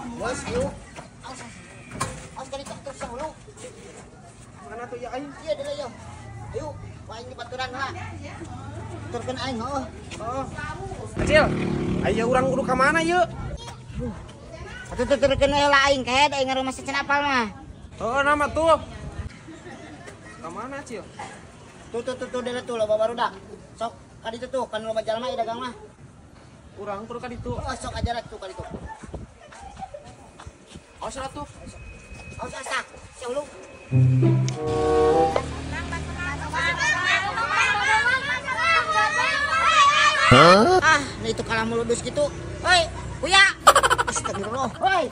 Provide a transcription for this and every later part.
Bos, ayo. Awas. Awas kali tak terus dulu. Mana tuh ya aing? Iya, deuleu yo. Ayo, aing di baturan lah. Turkeun aing heuh. Heeh. Acil, ayo urang kudu ka mana yeuh? Atuh tuturkeun we lah aing kehed aing ngarumah secenah apal mah. Heeh, nama tuh. Ka mana, Cil? Tuh tuh tuh tuh deuleu tuh loba barudak. Sok ka ditu tuh kan loba jalma ieu dagang mah. Urang kudu ka ditu. Oh, sok aja tuh ka ditu. Awas atuh. Awas asak. Sia ulung. Ah, nah itu kalah meludus gitu. Hoi, Buya. Astagfirullah. Hoi.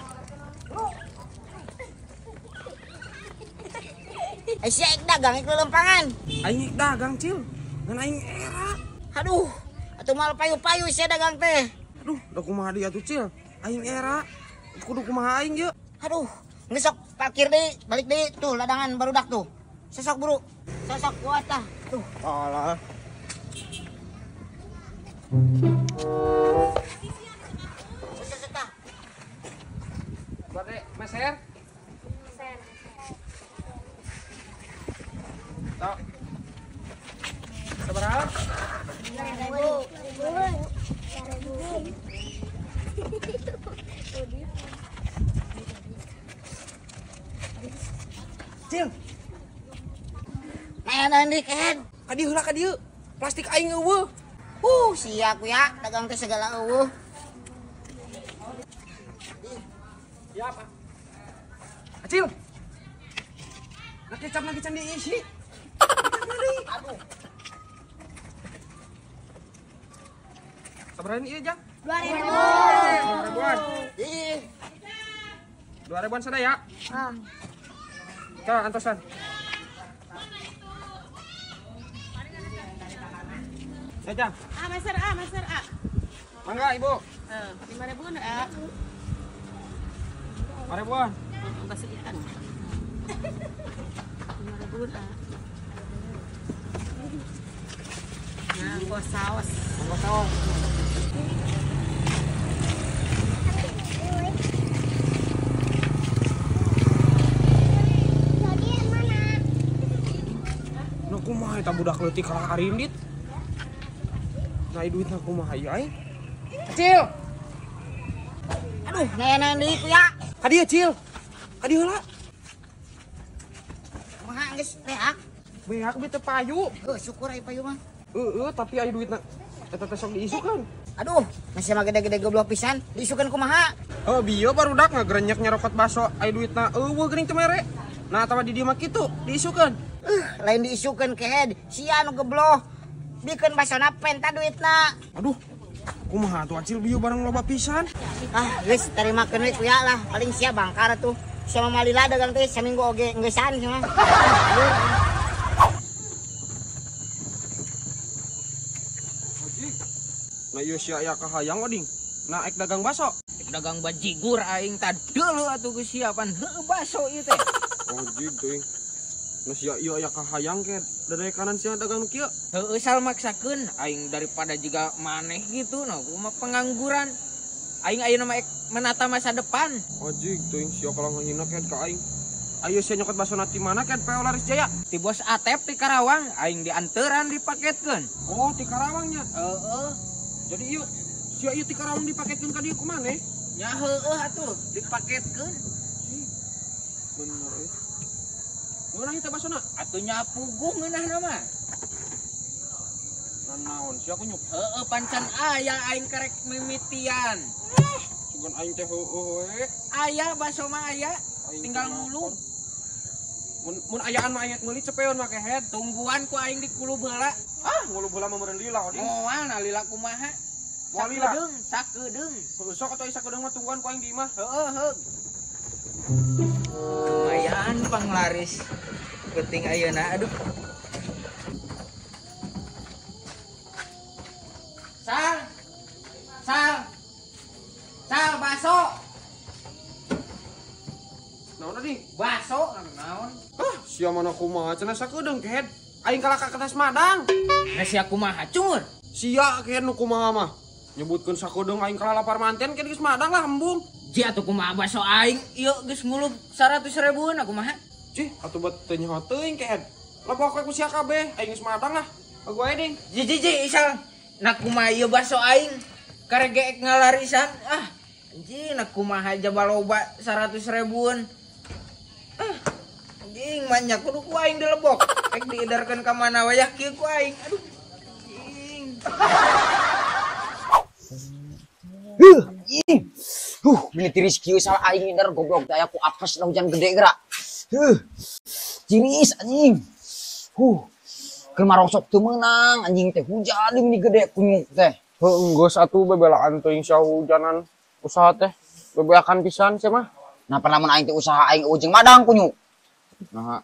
Sia ik dagang ik lelempangan. Aing ik dagang, Cil. Ngan aing era. Aduh, atuh mal payu-payu sia dagang teh. Aduh, da kumaha deui atuh, Cil? Aing era. Kudu kumaha aing yeuh. Aduh, geus sok parkir deui, balik deui tuh ladangan barudak tuh. Sosok buru. Sosok kuat tah. Tuh. Alah. Sosok tah. Bade meser? Meser. Tok. Sabaraha? 2000. Cil. Nah, deui kehed. Ka dieu heula ka dieu. Plastik aing eueuh. Sia ku ya dagang teh segala eueuh. Ya apa? Acil. Nah kecap lagi can diisi. Aduh. Sabaraha ieu, Jang? 2000. 2000-an. Ih, 2000-an sadaya. Ah. Tah antosan. Ya, Jang. Ah, meser A, meser A. Mangga, Ibu. 5000 A. 5000-an. Bakso ikan. 5000 A. Nah, kuah saus. Mangga saus. Nah, kumaha eta budak leutik kalah arindit. Nah, duitna kumaha ieu aing? Cil. Aduh, nah deui ku ya. Ka dieu, Cil. Ka dieu heula. Kumaha geus beak? Beak bi teu payu. Heuh, syukur aya payu mah. Heeh, tapi aya duitna eta teh sok diisukeun. Aduh, masih mah gede-gede goblok pisan. Diisukeun kumaha? Heuh, bieu barudak ngagrenyek nyerokot baso aya duitna eueuh geuning teu mere. Nah, atawa di dieu mah kitu, diisukeun. Lain diisukeun kehed, sia nu gebloh. Bikeun basona penta duitna. Aduh, kumaha atuh Acil bieu barang loba pisan. Ah, geus terimakeun we kuya lah. Paling sia bangkar atuh. Sia mah malila dagang teh saminggu oge ngeusan sia mah. Ojik. Nah ieu sia aya kahayang oding. Nah ek dagang baso. Ek dagang bajigur aing tadeuleu atuh geus siapan heueuh baso ieu teh. Ojik teuing. Nah sia ieu aya kahayang ke dadae kanan sia dagang nu kieu. Heueuh sal maksakeun aing daripada jiga maneh gitu nah kumaha pengangguran. Aing ayeuna mah ek menata masa depan. Ojik teuing sia kalah ngahina ke ka aing. Ayo sia nyokot baso na ti mana ke PO Laris Jaya? Ti Bos Atep ti Karawang, aing dianteran dipaketkeun. Oh, ti Karawangnya. Heeh. Jadi ieu sia ieu ti Karawang dipaketkeun ka dieu kumaneh? Nya heueuh atuh dipaketkeun. Bener euy. Ngeunah ieu teh basona? Atuh nya puguh ngeunahna mah. Naon sia kunyuk? Heeh, pancan aya aing karek mimitian. Sugan aing teh heueuh we. Aya baso mah aya, tinggal ngulung. Mun ayaan mah aing meuli cepeun mah kehed. Tungguan ku aing di kulub heula. Ah, ngulub heula mah meureun lila oding. Moal nah lila kumaha? Moal lila. Sakedeung, sakedeung. Heueuh sok atuh sakedeung mah tungguan ku aing di imah. Heeh, heuh. Lumayan panglaris. Penting ayeuna aduh. Sal. Sal. Sal baso. Naon tadi? Baso naon? Ah, sia mana kumaha cenah sakedeung kehed. Aing kalah ka kertas madang. Nah sia kumaha cungur? Sia kehed nu kumaha mah. Nyebutkeun sakedeung aing kalah lapar manten kehed geus madang lah embung. Ji atuh kumaha baso aing ieu geus ngulub 100 ribuan aku mah. Cih, atuh bet teu nyaho teuing kehed. Lebok we ku sia kabeh, aing geus madang ah. Aku ae ding. Ji ji ji Isal, na kumaha ieu baso aing karek geek ngalarisan ah. Anjing na kumaha jaba loba 100 ribuan. Ah, anjing banyak kudu ku aing dilebok. Rek diedarkeun ka mana wayah kieu ku aing. Aduh. Anjing. Anjing. Mini tiris kieu salah aing ngider goblok teh aya ku apes lah hujan gede gerak. Tiris anjing. Keur marosok teu meunang anjing teh hujan di mini gede kunyuk teh. Heuh geus atuh bebelaan teuing sia hujanan usaha teh bebeakan pisan sia mah. Nah, lamun aing teh usaha aing ujung madang kunyuk. Nah.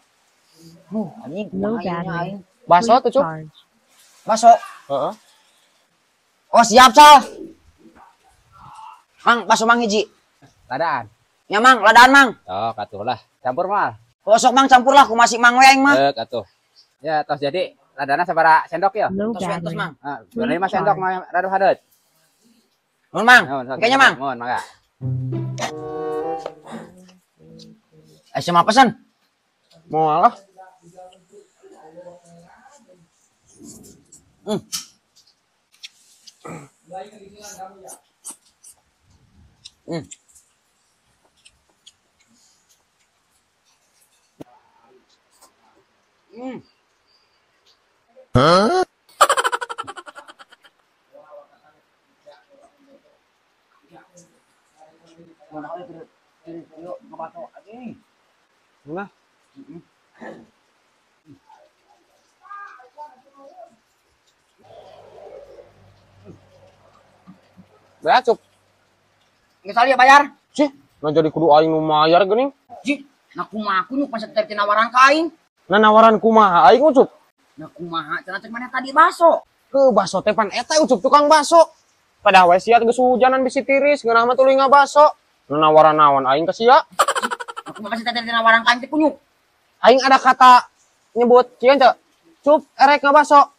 Anjing kumaha aing. Baso tuh, Cup. Baso. Heeh. Oh, siap, Sal. Mang, baso mang hiji. Ladaan. Ya mang, ladaan mang. Oh, katuh lah. Campur mal. Oh, sok mang campur lah, ku masih mang we aing mah. Heeh, katuh. Ya, tos jadi ladana sabaraha sendok ya? Tos tos mang. Heeh, 25 sendok mah rada hadeut. Nuhun mang. Kayaknya mang. Nuhun, mangga. Siapa pesan? Mau lah. Hah? Nah. Bayar, Cup. Nggak salah ya bayar. Cih, nah jadi kudu aing nu mayar geuning. Cih, nah kumaha kunyuk masa teh nawaran ka aing. Nah nawaran kumaha aing Ucup? Nah kumaha cenah cek maneh tadi baso. Ke baso teh pan eta Ucup tukang baso. Padahal we sia geus hujanan bisi tiris ngeunah mah tuluy ngabaso. Nah nawaran naon aing ka sia? Nah kumaha masa teh nawaran ka aing teh kunyuk. Aing ada kata nyebut kieu teh. Cup erek ngabaso.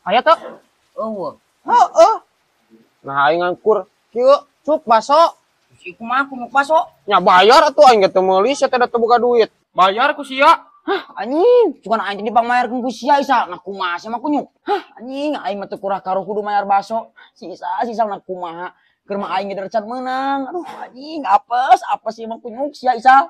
Aya teu? Eueuh. Heeh. Nah aing ngangkur kieu cup baso. Si kumaha kunyuk baso? Nya bayar atuh aing ge teu meuli sia teh da teu boga duit. Bayar ku sia. Hah, anjing, cuman aing di pangmayarkeun ku sia Isa. Nah kumaha sia mah kunyuk. Hah, anjing, aing mah teu kurah karuh kudu mayar baso. Si Isa, si Isa nah kumaha. Keur mah aing ge can meunang. Aduh, anjing, apes, apes ieu mah kunyuk sia Isa.